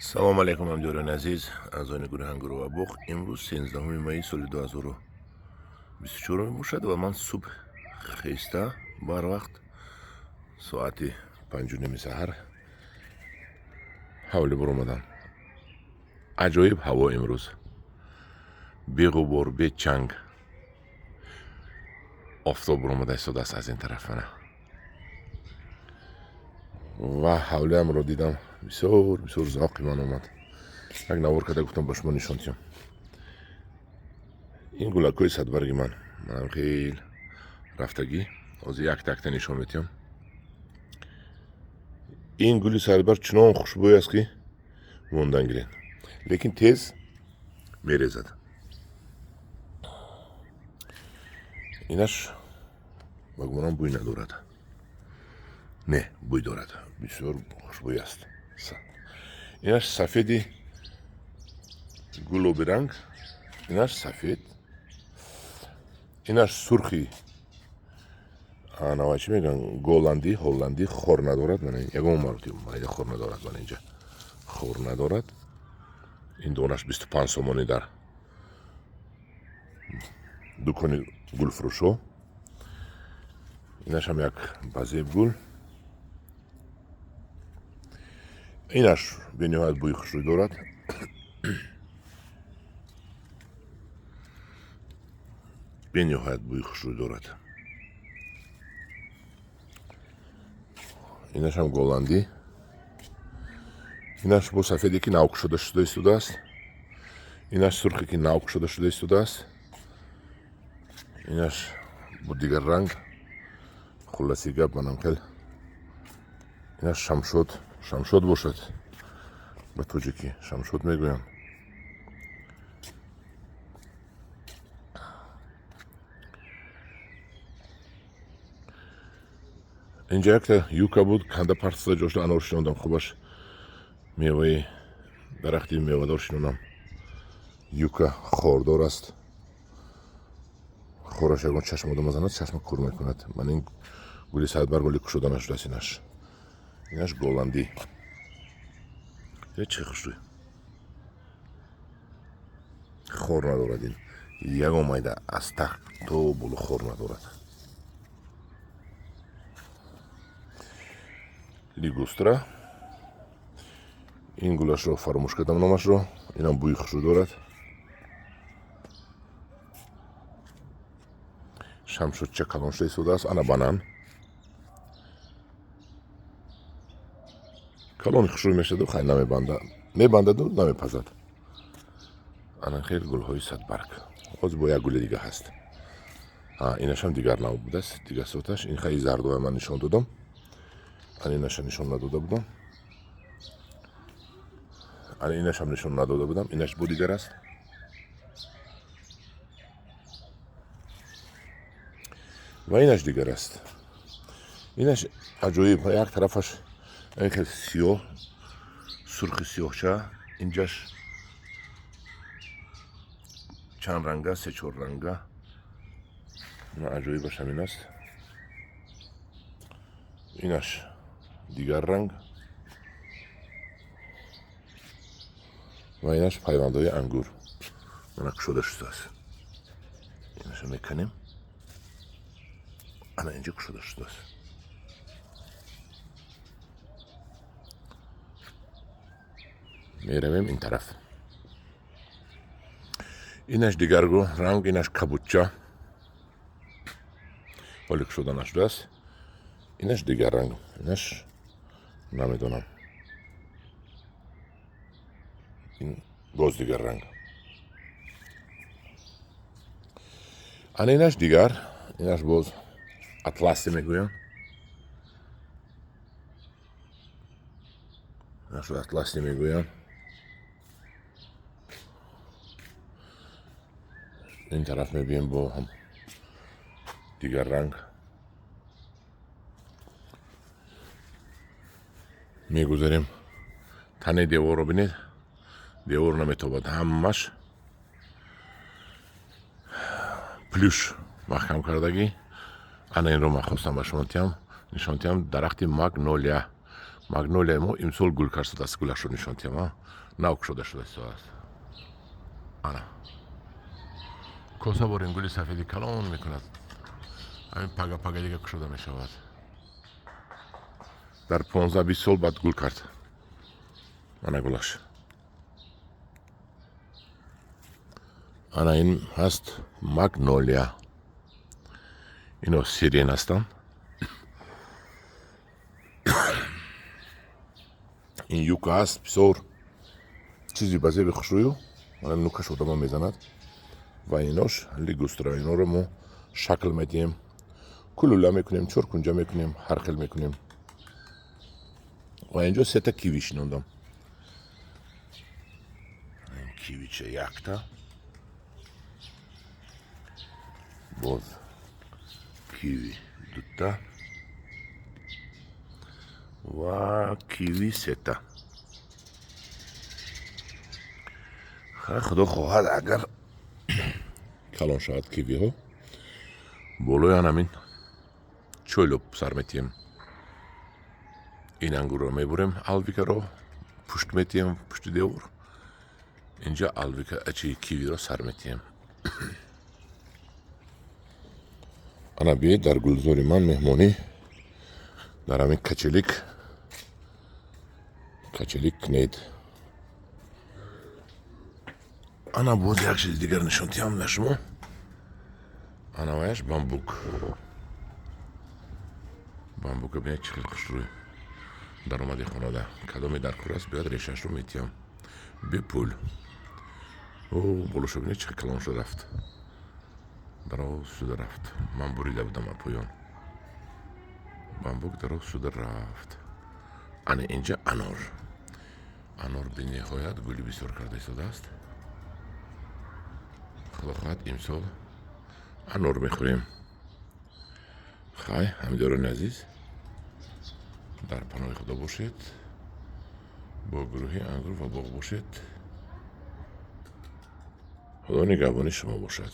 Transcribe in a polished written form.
Салом алейкум, ҳамдиёрони азиз, аъзони гурӯҳи Ангуру ва боғ. Имрӯз 13 майи соли 2024 мебошад ва ман субҳ хеста барвақт соати 5:30 саҳар ҳавлӣ баромадам. Аҷоиб ҳаво имрӯз, беғубор, бечанг, офтоб баромада истодааст аз ин тараф. Мана ва ҳавлиамро дидам, бисёр бисёр завқи ман омад. Як навор карда гуфтам, ба шумо нишон диҳам. Ин гулакҳои садбарги ман, манам хел рафтагӣ, ҳозир якта якта нишон медиҳам. Ин гули садбарг чунон хушбӯй аст, ки мондан гиред, лекин тез мерезад. Инаш ба гумонам бӯй надорад. Не, бӯй дорад, бисёр хушбӯй аст. Инаш сафеди гулоби ранг, инаш сафед, инаш сурхи. Анава чӣ мегӯянд, голландӣ, ҳолландӣ, хор надорад. Мана ягон маротиба майда хор надорад. Мана инҷа хор надорад. Ин донаш 25 сомонӣ дар дукони гулфурӯшҳо. Инашам як базеб гул. Инаш бениҳоят бӯи хушрӯй дорад. Бениҳоят бӯи хушрӯй дорад. Инашам голландӣ. Инаш бо сафеде, ки нав кушода шуда истодааст. Инаш сурхе, ки нав кушода шуда истодааст. Инаш бо дигар ранг. Хулласи гап, манам хел. Инаш шамшод, шамшод бошад, ба тоҷикӣ шамшод мегӯям. Инҷа якта юка буд, канда партофта ҷошта. Анор шинондам, хубаш меваи дарахти мевадор шинонам. Юка хордор аст, хораш ягон чашм одам занад, чашма кур мекунад. Ман ин гули садбарг оли кушода нашудааст. Инаш голландӣ. Чӣ хушрӯй, хор надорад. Ин ягон майда аз тахт то боло хор надорад. Лигустра, ин гулашро фаромӯш кардам номашро. Инам бӯи хушрӯ дорад. Шамшодча калон шуда истодааст. Ана банан калони хушрӯй мешаду хай намебанда, мебандаду намепазад. Ана хел гулҳои садбарг. Ҳозир бо як гули дига ҳаст. Инашам дигар нав будааст, дигар соташ. Ин хаи зардоя ман нишон додам, ана инаша нишон надода будам, ана инашам нишон надода будам. Инаш бо дигар аст ва инаш дигар аст. Инаш аҷоиб, як тарафаш ин хел сиёҳ, сурхи сиёҳча, инҷаш чанд ранга, се чор ранга. Аҷоибаш ҳамин аст. Инаш дигар ранг ва инаш пайвандҳои ангур, мана кушода шудааст. Инаша меканем, ана инҷа кушода шудааст. Меравем ин тараф. Инаш дигаргу ранг, инаш кабудча, ҳоле кушода нашудааст. Инаш дигар ранг, инаш намедонам, ин боз дигар ранг. Ана инаш дигар, инаш боз атласи мегӯям, инашро атласи мегӯям. Ин тараф мебием, бо ҳам дигар ранг. Мегузарем, танаи деворро бинед, девор наметобад, ҳамаш плюш маҳкам кардагӣ. Ана инро ман хостам ба шумо тиҳам, нишон тиҳам. Дарахти магнолия. Магнолияи мо имсол гул кард, гулашро нишон тиҳам. Нав кушода шудааст. Ана коса борин гули сафеди калон мекунад. Ҳамин пага пага дига кушода мешавад. Дар 15-20 сол баъд гул кард. Ана гулаш. Ана ин ҳаст магнолия. Ино сирен ҳастанд. Ин юка ҳаст, бисёр чизи ба зеби хушрӯю, ана нукаш одама мезанад. Ва инош лигустра. Иноро мо шакл медиҳем, кулула мекунем, чоркунҷа мекунем, ҳар хел мекунем. Ва инҷо сета киви шинондам. Кивича якта, боз киви дута ва киви сета. Худо хоҳад, агар калон шавад кивиҳо, болои анамин чойлоб сар метиҳем. Ин ангурро мебурем, алвикаро пушт метиҳем, пушти девор. Инҷа алвика ачи кивиро сар метиҳем. Ана биед дар гулзори ман меҳмонӣ, дар ҳамин качелик качелик кунед. Ана боз як чизи дигар нишон диҳам на шумо. Ана ваяш бамбук. Бамбука бинед, чӣ хел хушрӯй даромади хонада. Кадоме дар кор аст, биёд, решашро метиҳам бепул. О, болошо бинед, чӣ хел калон шуда рафт, дароз шуда рафт. Ман бурида будам а поён. Бамбук дароз шуда рафт. Ана инҷа анор. Анор бениҳоят гули бисёр карда истодааст. Худо хоҳад, имсол анор мехӯрем. Хай, ҳамдиёрони азиз, дар паноҳи Худо бошед, бо гурӯҳи Ангур ва боғ бошед. Худо нигаҳбони шумо бошад.